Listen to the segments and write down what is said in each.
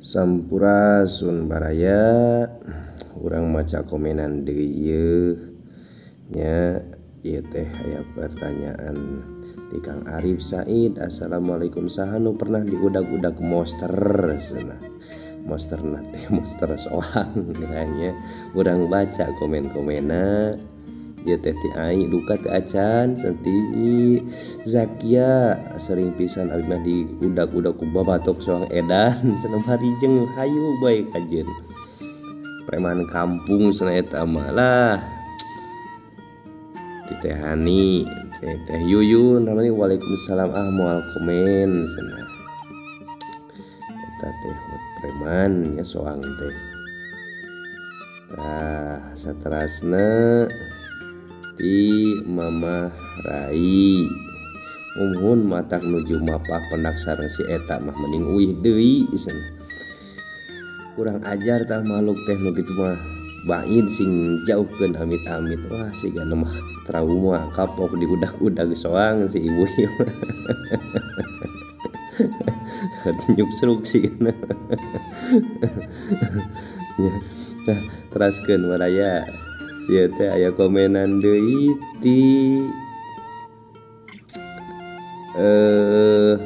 Sampurasun baraya, urang maca komenan deui ieu nya. Ieu teh aya pertanyaan ti Kang Arif Said. Assalamualaikum, saha nu pernah diudag-udag monster cenah. Monsterna teh monster soang geranya. Urang baca komen-komenna. Ieu teh ti ai duka teu acan ti Zakia, sering pisan abi mah diudag-udag ku babatok soang edan cenah, harijeng hayu bae kajeun. Preman kampung cenah eta mah lah. Ti Teh Hani, Teh Yuyun, namanya waalaikumsalam, ah moal komen cenah. Eta teh preman nya soang teh. Tah saterasna ti Mamah Rai, umuhun matak nuju mapah pendak sareng si eta mah mending uih deui cenah. Kurang ajar tah makhluk teh nu kitu mah, bain sing jauhkeun amit-amit. Wah sigana mah trauma kapok diudag-udag soang si ibu ieu. Nyuksruk sigana. Ya, nah, teraskeun baraya. Ieu teh aya komenan deui ti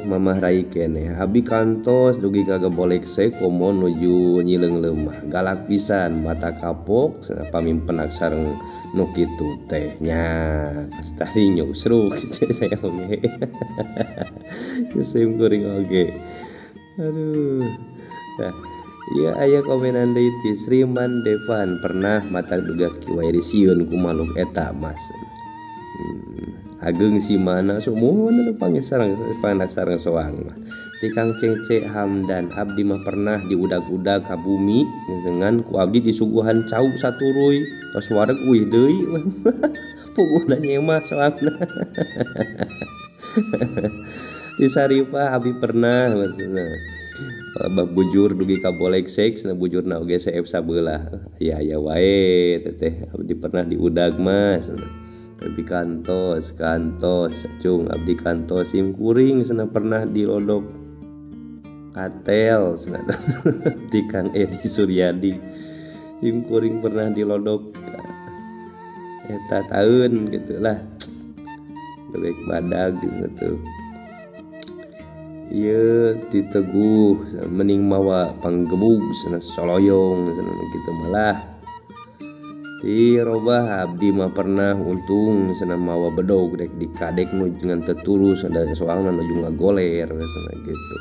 Mamah Rai keneh. Abi kantos dugi ka gebolek se komo nuju nyileung lemah. Galak pisan mata kapok cenah pamimpenak sareng nu kitu teh nya. Tadi nyusruk saya oge. Sim kuring oge. Aduh. Nah, iya aya komenan deui ti Sriman Devan, pernah mata duga kiwari sieun ku makhluk eta mas. Ageng si mana sumuhun atuh pangesareng pandak sareng soang mah. Ti Kang Cece Hamdan, abdi mah pernah diudag-udag ka bumi dengan ku abdi disuguhan cau saturuy tos wareg uih deui. Puguhna nyemah soangna. Di Saripah abdi pernah maksudna. Bab bujur dugi ka bolek seks na bujurna oge seep sabelah. Aya aya wae teteh abdi pernah diudag mas. Abdi kantos kantos cung abdi kantos sim kuring cenah pernah dilodok katel cenah. Ti Kang Edi Suryadi, sim kuring pernah dilodok eta taun gitulah, bebek badag gitu. Ieu ti Teguh mending mawa panggebug cenah soloyong cenah kitu malah. Ti Robah abdi mah pernah untung cenah mawa bedog rek dikadek nu ngan tetulus da soangna nuju ngagoler cenah gitu.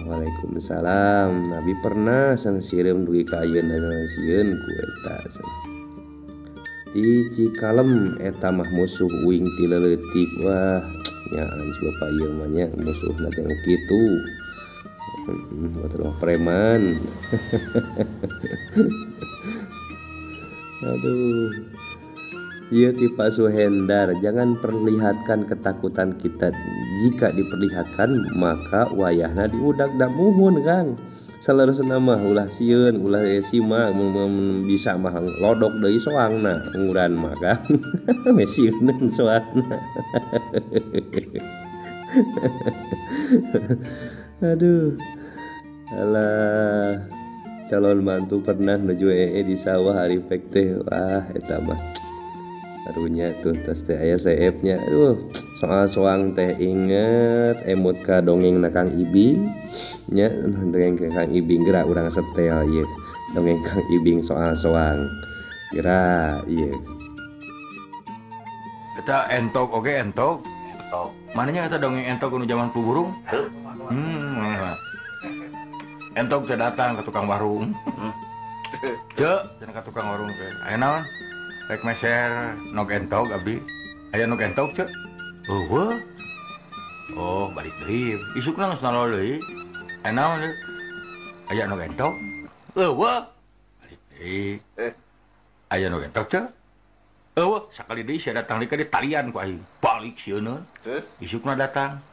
Waalaikumsalam. Nabi pernah cenah sireum dugi ka ayeuna cenah sieun ku eta cenah. Ti Cikalem eta mah musuh uing ti leutik. Wah nyaan si bapak ieu mah nya musuhna teh nu kitu. Batur mah preman. Aduh. Ieu ti Pak Suhendar, jangan perlihatkan ketakutan kita. Jika diperlihatkan maka wayahna diudag da muhun Kang. Saleresna mah ulah sieun, ulah sima mun bisa mah lodok deui soangna nguran mah Kang. Me sieuneun soangna. Aduh. Alah, calon mantu pernah nuju ee di sawah hari pek teh. Wah eta mah karunya tuh tas teh aya seepnya. Aduh, soal soang teh inget emut ka dongeng na Kang Ibing nya, dongeng ka Kang Ibing geura urang setel ieu. Dongeng Kang Ibing soal soang geura ieu. Eta entok oge entok. Entok. Mananya eta dongeng entok nu zaman puburung? Heuh. Entok teh datang ke tukang warung. Cek, cenah ka tukang warung teh. Aya naon? Rek meser nog entok abdi. Aya nog entok cek. Eueuh. Oh, balik deui. Isukna geus nalol deui. Aya naon deui? Aya nog entok. Eueuh. Balik deui. Aya nog entok cek. Eueuh, sakali deui sia datang deui ka ditalian ku aing. Balik sieun. Terus isukna datang.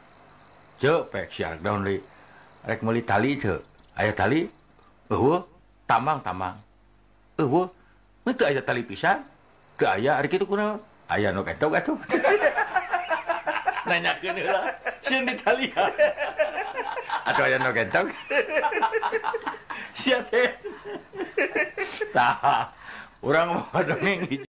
Cek, pek sia daun deui. Rek meuli tali cek. Aya tali? Eueuh, tambang-tambang. Eueuh, mun teu aya tali pisan. Teu aya ari kitu kunaon? Aya nu entok atuh. Nanyakeun heula, sieun ditalian. Atau aya nu entog. Sia teh. Tah, urang mau dongeng.